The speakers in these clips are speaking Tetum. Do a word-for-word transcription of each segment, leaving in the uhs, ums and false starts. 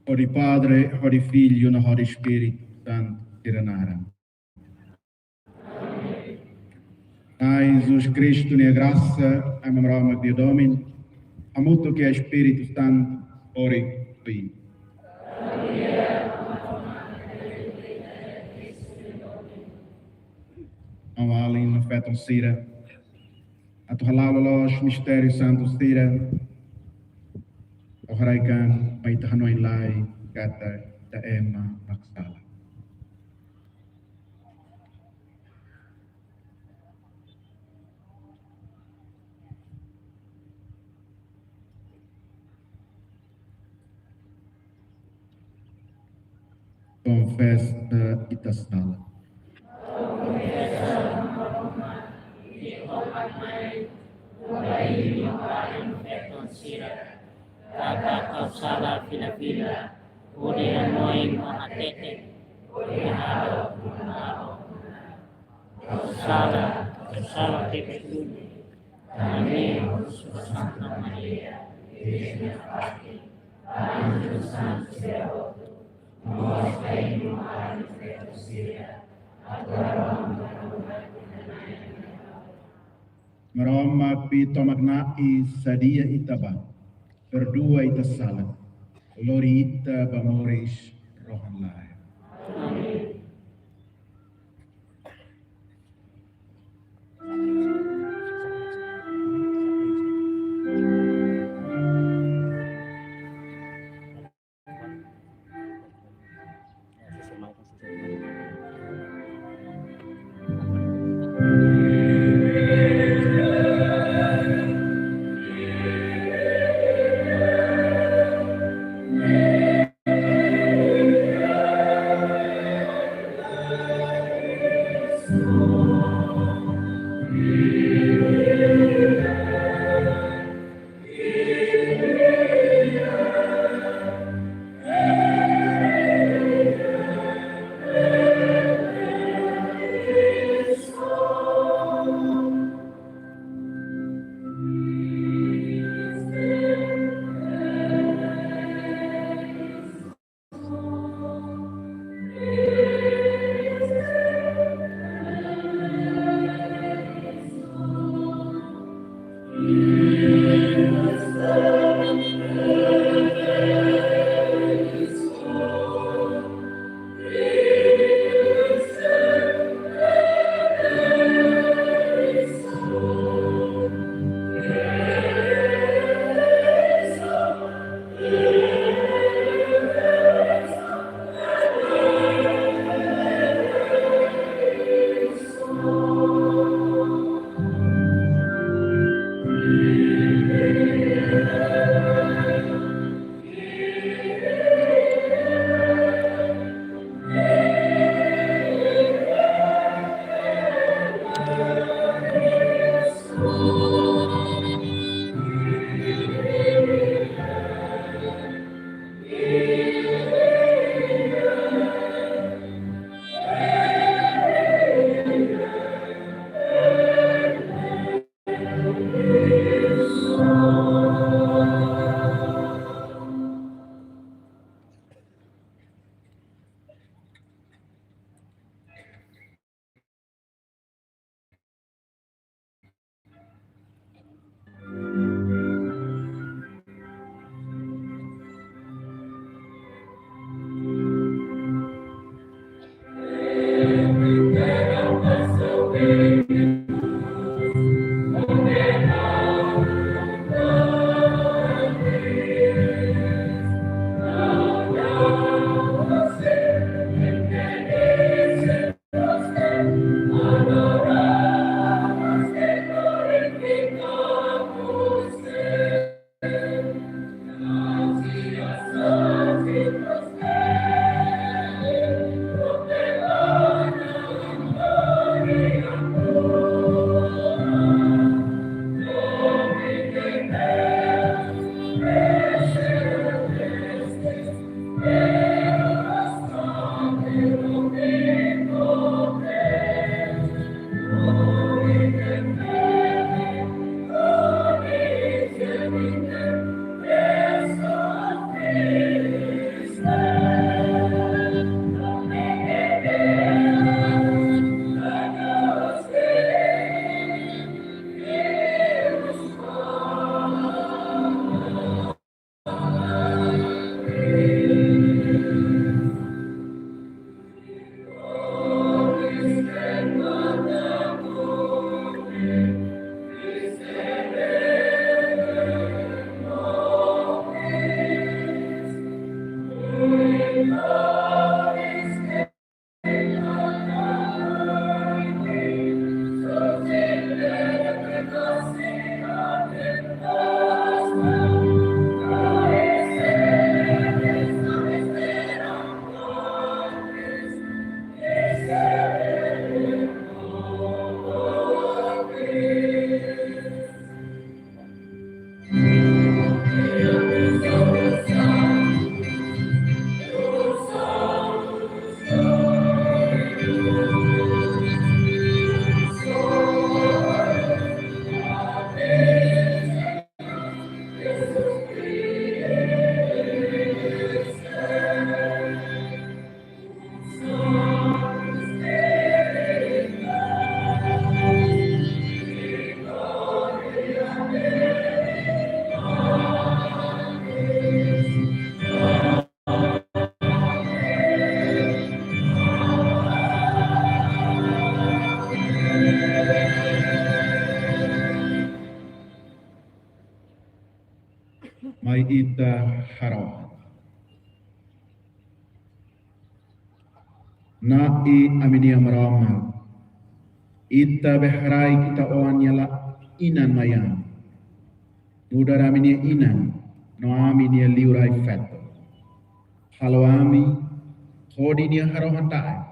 Hodi Padre, hodi Filho, no hodi Espíritu Santu sira naran. Na'i Jesus Kristu nia grasa, Aman Maromak nia domin, hamutuk ho Espíritu Santu, ohin no sempre. Maun-alin no feton sira, atu hala'o loloos mistériu santu sira, ha'u haraik an mai ita hanoin lai katak ita ema mak sala. Konfesa ita sala. Katak ha'u sala fila-fila, hodi hanoin no hatete, hodi halo no la. Ha'u sala, ha'u sala tebes duni. Tanba ne'e husu ba Santa Maria, Virjen Nafatin, ba anju no santu sira hotu, no mós ba imi maun-alin no feton sira, agora no hora ita-nia morte. Maromak Apá, tomak Na'i, sadia ita ba, perdua ita sala, lori ita ba moris rohan-laek. Amen. Mai ita harohan. Na'i ami-nia Maromak, Ita be haraik Ita-Oan nia la inan maian. Nu'udar ami-nia inan, no ami-nia liurai feto. Halo ami hodi Nia harohan ta'uk,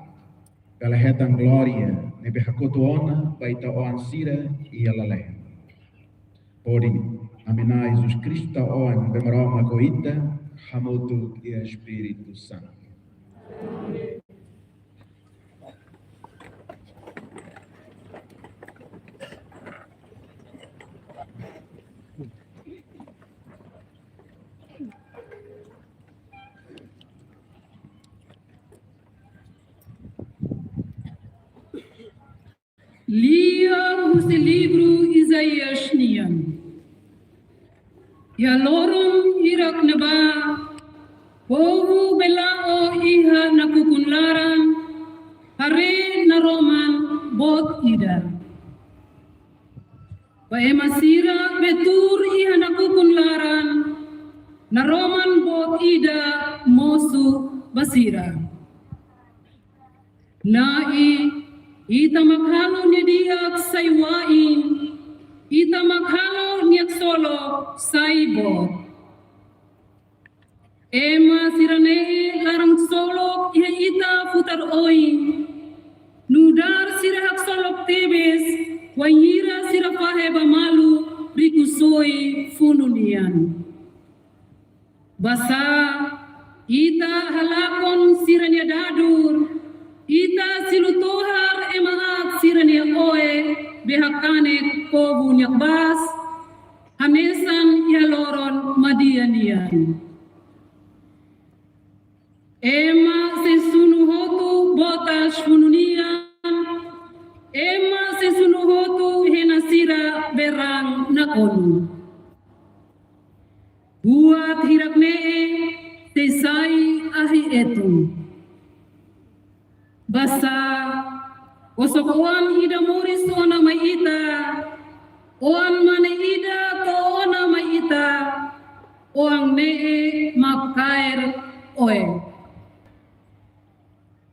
bele hetan glória ne'ebé hakotu ona ba Ita-Oan sira iha lalehan. Hodi ami Na'i Jesus Kristu Oan be Maromak ho Ita, hamutuk iha Espíritu Santu. Lia husi livru Isaías nian. Iha loron hirak ne'ebá, povu be la'o iha nakukun laran, haree naroman boot ida. Ba ema sira be tuur iha nakukun laran, naroman boot ida mosu ba sira. Na'i, Ita mak halo nia di'ak sai wa'in, Ita mak halo nia ksolok sai boot. Ema sira-ne'e laran ksolok iha Ita futar oin. Nu'udar sira haksolok tebes, wainhira sira fahe ba malu riku-soin funu nian. Basá, Ita halakon sira-nia dadur, Ita silu tohar ema aat sira-nia oe be hakanek povu nia bas, hanesan iha loron Madian nian. Ema sei sunu hotu botas funu nian, ema sei sunu hotu hena sira be raan nakonu. Buat hirak-ne'e sei sai ahi etun. Basá, kosok-oan ida moris ona mai Ita, oan mane ida to'o ona mai Ita, oan ne'e mak kaer oe.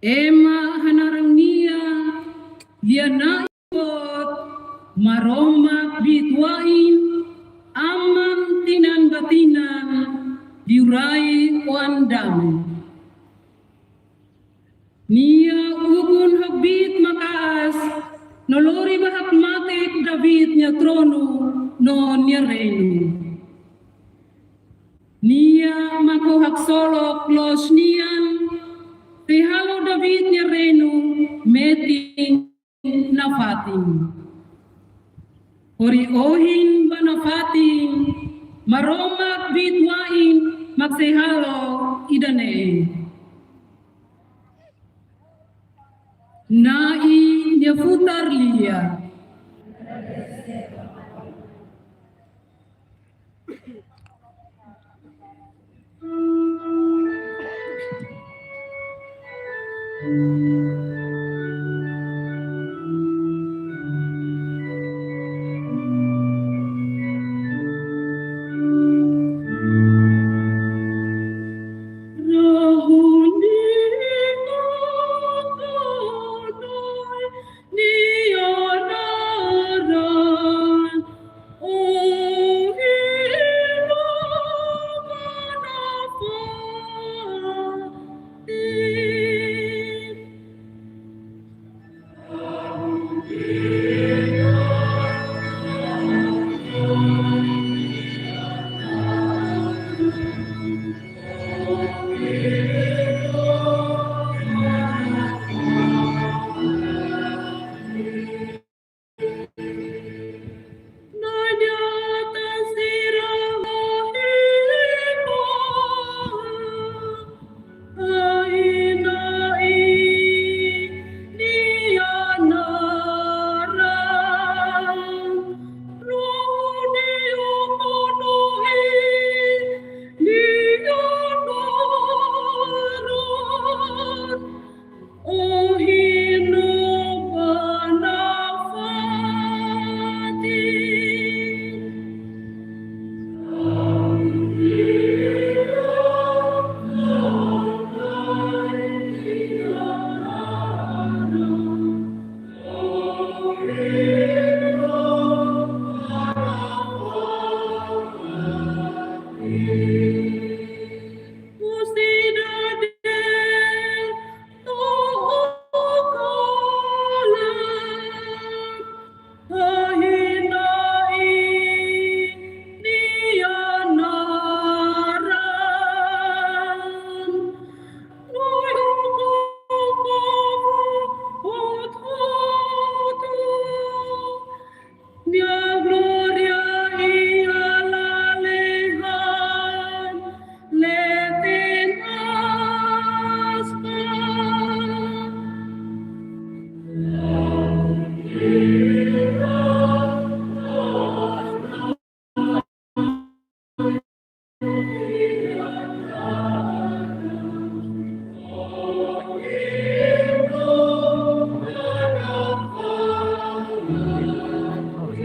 Ema hanaran nia, Lia Na'i boot, Maromak Biit-Wa'in, Aman tinan ba tinan, Liurai Oan Dame. Nia ukun hakbiit maka'as, no lori ba hakmatek David nia tronu no nia reinu. Nia mak ho haksolok loos nian, sei halo David nia reinu metin nafatin. Hori ohin ba nafatin, Maromak Biit-Wa'in mak sei halo ida-ne'e. Na'i nia futar lia.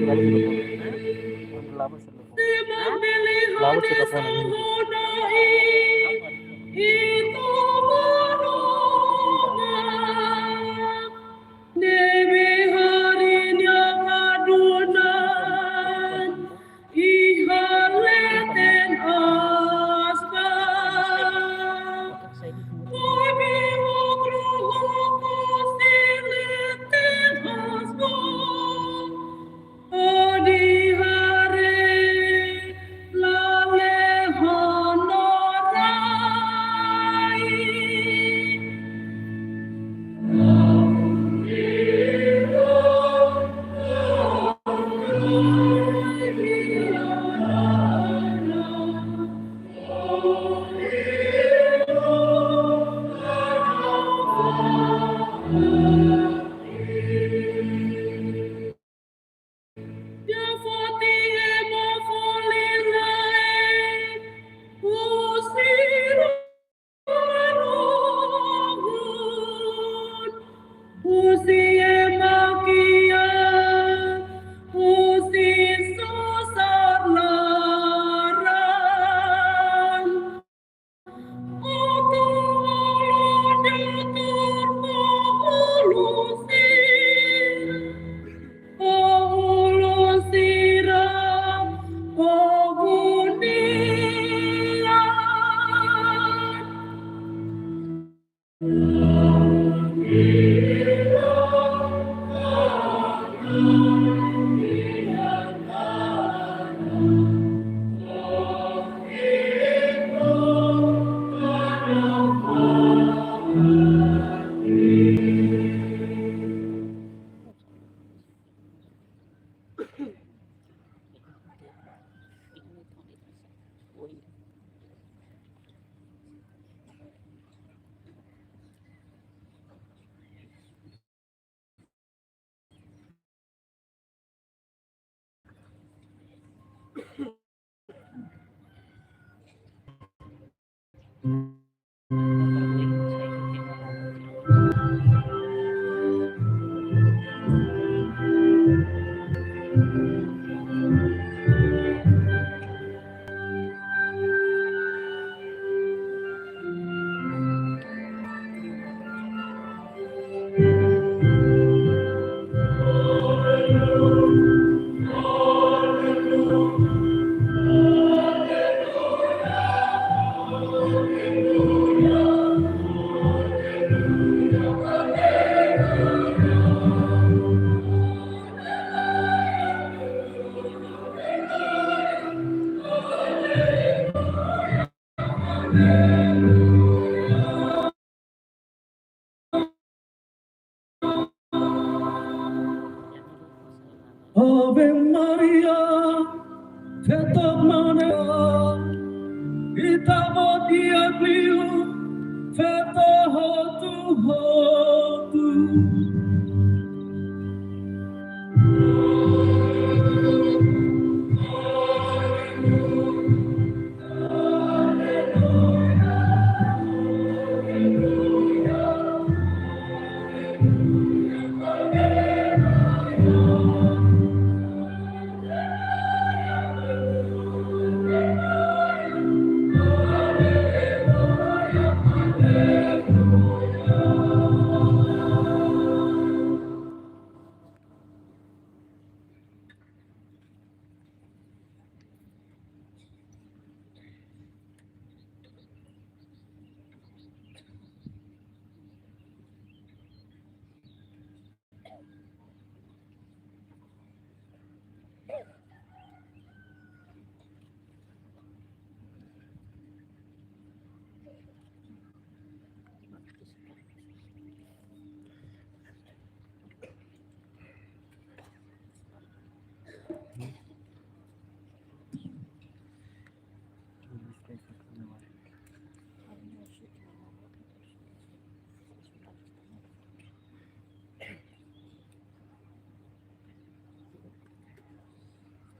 Labo sila kona. Ave Maria, feto mane, Ita-Boot iha li'ur, feto hotu-hotu.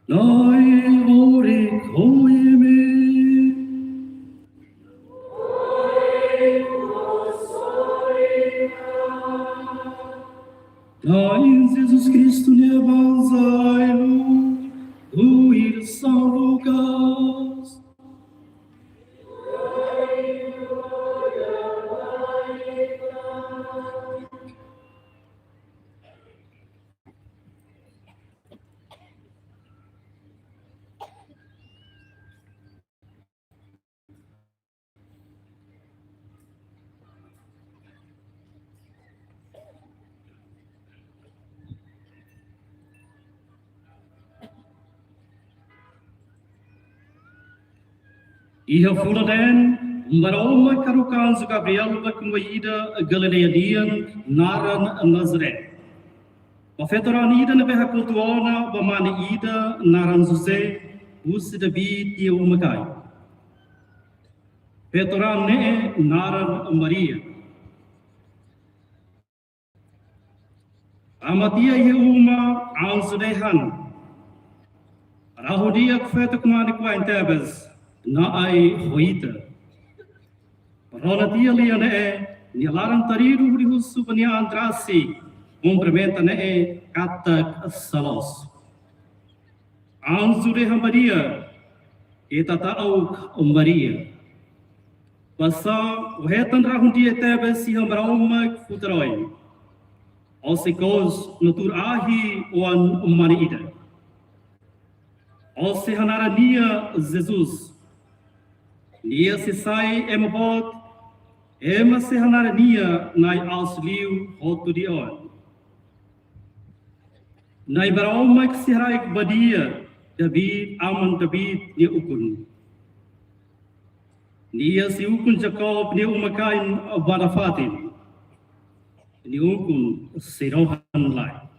Na'i, obrigadu. Na'i Jesus Kristu nia bansa, Iha fulan ne'e, Maromak haruka anju Gabriel ba knuaida Galileia nian naran Nazaré, ba feto-raan ida ne'ebé hakotu ona ba mane ida naran José, husi David nia uma-kain. Feto-raan ne'e naran Maria. Tama tiha iha uma, anju dehan: Rahun-di'ak, feto kmanek-wa'in tebes, Na'i ho ita. Rona tiha lia ne'e, nia laran taridu hodi husu ba nia an rasik, kumprimenta ne'e katak sá loos. Anju dehan ba nia: Keta ta'uk, Maria. Basá ó hetan rahun-di'ak tebes iha Maromak futar oin. Ó sei ko'us no tuur ahi oan mane ida. Ó sei hanaran nia Jesus. Nia sei sai ema boot, ema sei hanaran nia Na'i aas liu hotu nia oan. Na'i Maromak sei haraik ba nia David, aman David nia ukun. Nia sei ukun Jakob nia uma-kain ba nafatin. Nia ukun sei rohan-laek.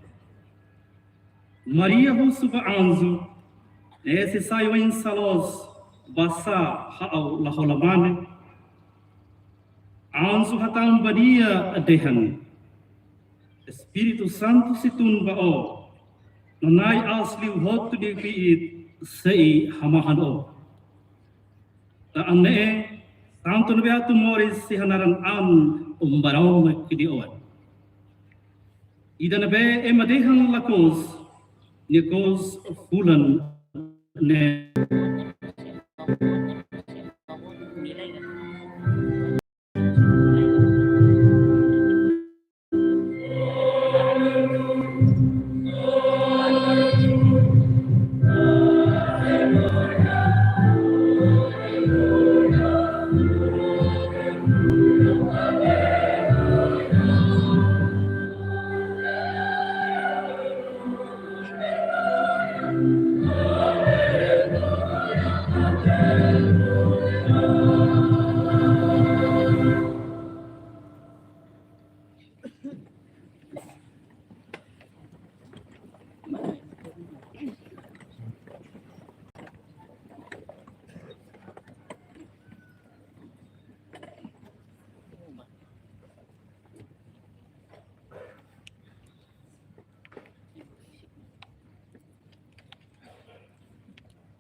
Maria husu ba anju: Ne'e sei sai oinsá loos, basá ha'u la hola mane? Anju hatán ba nia dehan: Espíritu Santu sei tun ba ó, no Na'i aas liu hotu nia kbiit sei hamahan ó. Tan ne'e, santu ne'ebé atu moris sei hanaran an Maromak nia oan. Ida ne'ebé ema dehan la ko'us, nia ko'us fulan ne'e.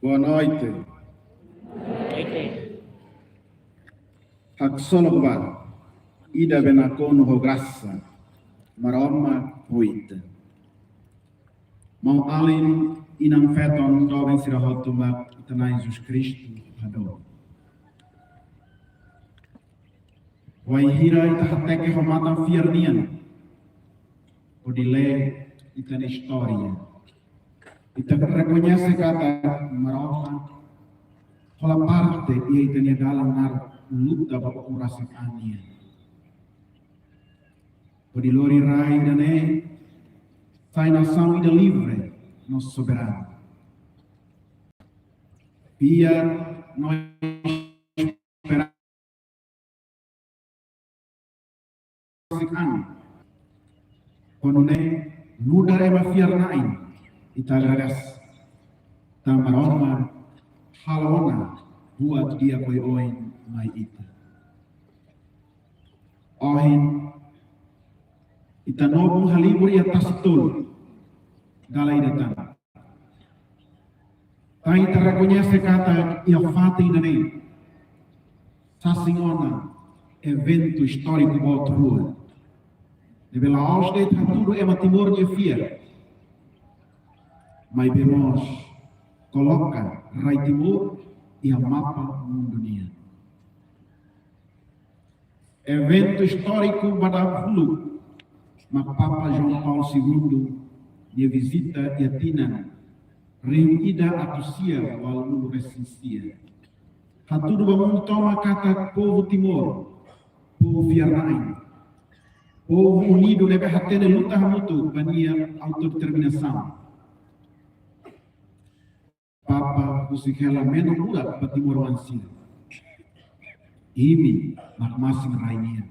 Boa noite. Haksolok ba ida be nakonu ho grasa Maromak ho ita. Maun-alin, inan-feton, doben sira hotu mak ita-nia Na'i Jesus Kristu hadomi. Wainhira ita hateke ho matan fiar nian, hodi lee ita-nia istória, ita rekoñese katak Maromak hola parte iha ita-nia dalan nar luta ba populasaun nian. Hodi lori rai ida-ne'e sai nasaun ida livre no soberanu. Fiar no esperansa an. Kuandu ne'e nu'udar ema fiar-na'in, ita agradese. Tanba Maromak halo ona buat di'ak oioin mai ita. Ohin, ita nobun halibur iha tasi tolu, dala ida tan. Tan ita rekoñese katak iha fatin ida-ne'e sasin ona eventu istóriku boot rua, ne'ebé la'ós de'it hatudu ema Timor nia fiar, maibé mós koloka rai Timor iha mapa mundu nian. Eventu istóriku ba dahuluk mak Papa João Paulo Segundo nia vizita iha tinan rihun ida atus sia ualunulu resin sia. Hatudu ba mundu tomak katak povu Timor povu fiar-na'in, povu unidu ne'ebé hatene luta hamutuk ba nia autodeterminasaun. Papa husik hela menon urat ba timoroan sira. Imi mak masin rai nian.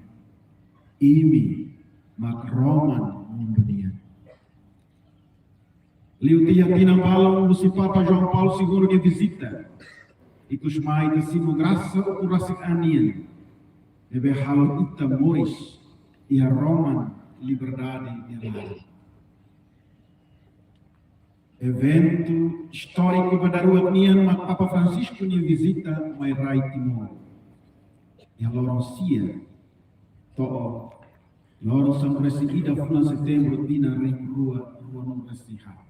Imi mak roman mundu nian. Liu tiha tinan balun husi Papa João Paulo Segundo nia vizita, ikus mai ita simu grasa ukun rasik an nian, ne'ebé halo ita moris iha roman liberdade nia laran. Eventu istóriku ba daruak nian mak Papa Francisco nia vizita mai rai Timor. Iha loron sia to'o loron sanulu-resin-ida fulan Setembru tinan rihun rua ruanulu-resin-haat.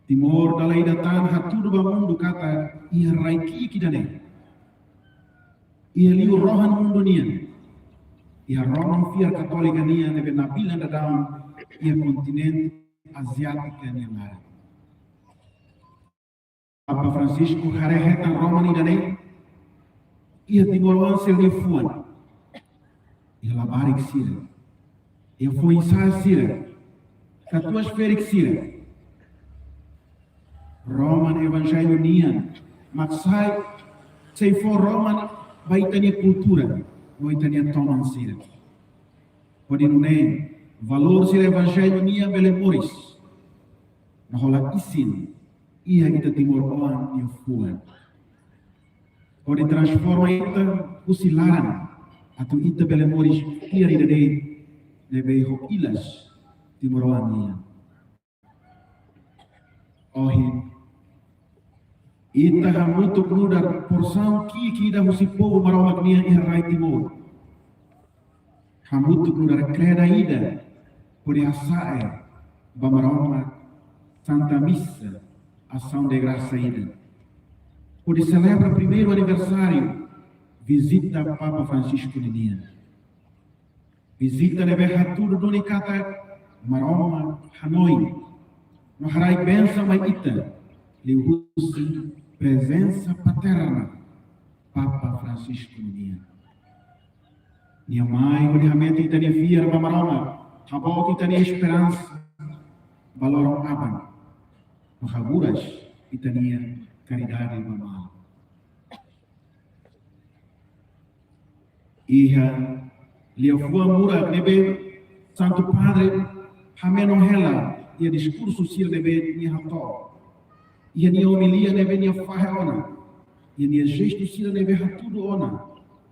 Timor dala ida tan hatudu ba mundu katak iha rai ki'ik ida-ne'e, iha li'ur rohan mundu nian, iha roman fiar katólika nian ne'ebé nabilan daudaun iha kontinente aziátika nian laran. Papa Francisco haree hetan roman ida-ne'e iha timoroan sira-nia fuan, iha labarik sira, iha foin-sa'e sira, katuas-ferik sira. Roman evanjellu nian mak sei, sei fó roman ba ita-nia kultura no ita-nia toman sira, hodi nune'e valór sira evanjellu nian bele moris no hola isin iha ita timoroan nia fuan, hodi transforma ita husi laran, atu ita bele moris fiar ida de'it ne'ebé ho ilas timoroan nian. Ohin ita hamutuk nu'udar porsaun ki'ik ida husi povu Maromak nian iha rai Timor. Hamutuk nu'udar kreda ida hodi hasa'e ba Maromak Santa Misa, asaun de grasa ida, hodi selebra primeiru aniversáriu vizita Papa Francisco ninian. Vizita ne'ebé hatudu duni katak Maromak hanoin no haraik bensaun mai ita liuhusi prezensa paterna Papa Francisco nian. Nia mai hodi hametin ita-nia fiar ba Maromak, habook ita-nia esperansa ba loron aban, no haburas ita-nia karidade ba malu. Iha liafuan murak ne'ebé Santu Padre hameno hela iha diskursu sira ne'ebé nia hato'o, iha nia omilia ne'ebé nia fahe ona, iha nia jestu sira ne'ebé hatudu ona,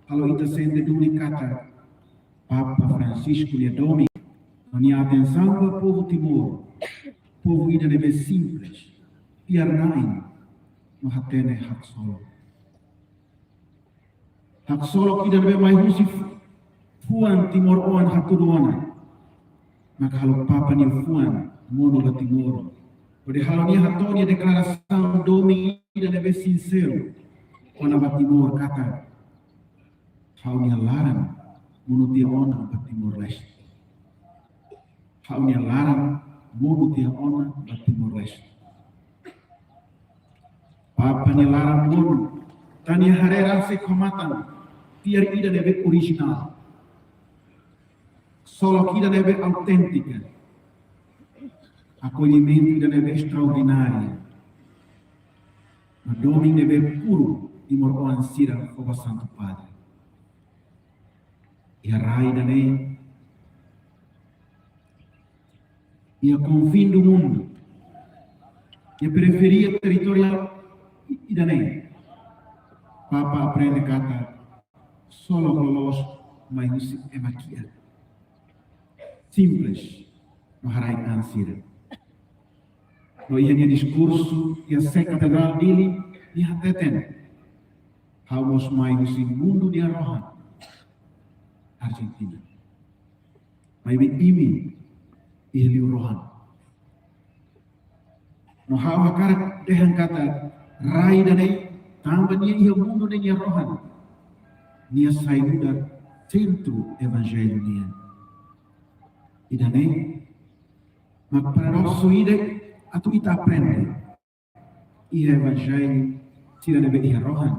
halo ita sente duni katak Papa Francisco nia domin no nia atensaun ba povu Timor, povu ida ne'ebé simples, fiar-na'in no hatene haksolok. Haksolok ida ne'ebé mai husi fu-, fuan timoroan hatudu ona, mak halo Papa nia fuan monu ba Timor, hodi halo nia hato'o nia deklarasaun domin ida ne'ebé sinseru kona-ba Timor katak: Ha'u-nia laran monu tiha ona ba Timor-Leste. Ha'u-nia laran monu tiha ona ba Timor-Leste. Papa nia laran monu, tan nia haree rasik ho matan, fiar ida ne'ebé orijinál, haksolok ida ne'ebé auténtika, akollimentu ida ne'ebé estraordináriu, no domin ne'ebé puru timoroan sira fó ba Santu Padre. Iha rai ida-ne'e, iha konfin do mundu, iha periferia territoriál ida-ne'e, Papa aprende katak haksolok loloos mai husi ema ki'ak, simples no haraik an sira. No iha nia diskursu iha Sé Katedrál Dili, nia hateten: Ha'u mós mai husi mundu nia rohan, Argentina. Maibé imi iha li'ur rohan. No ha'u hakarak dehan katak rai ida-ne'e, tanba nia iha mundu ne'e nia rohan, nia sai nu'udar sentru evanjellu nian. Ida-ne'e mak paradoksu ida atu ita aprende iha evanjellu sira ne'ebé iha rohan.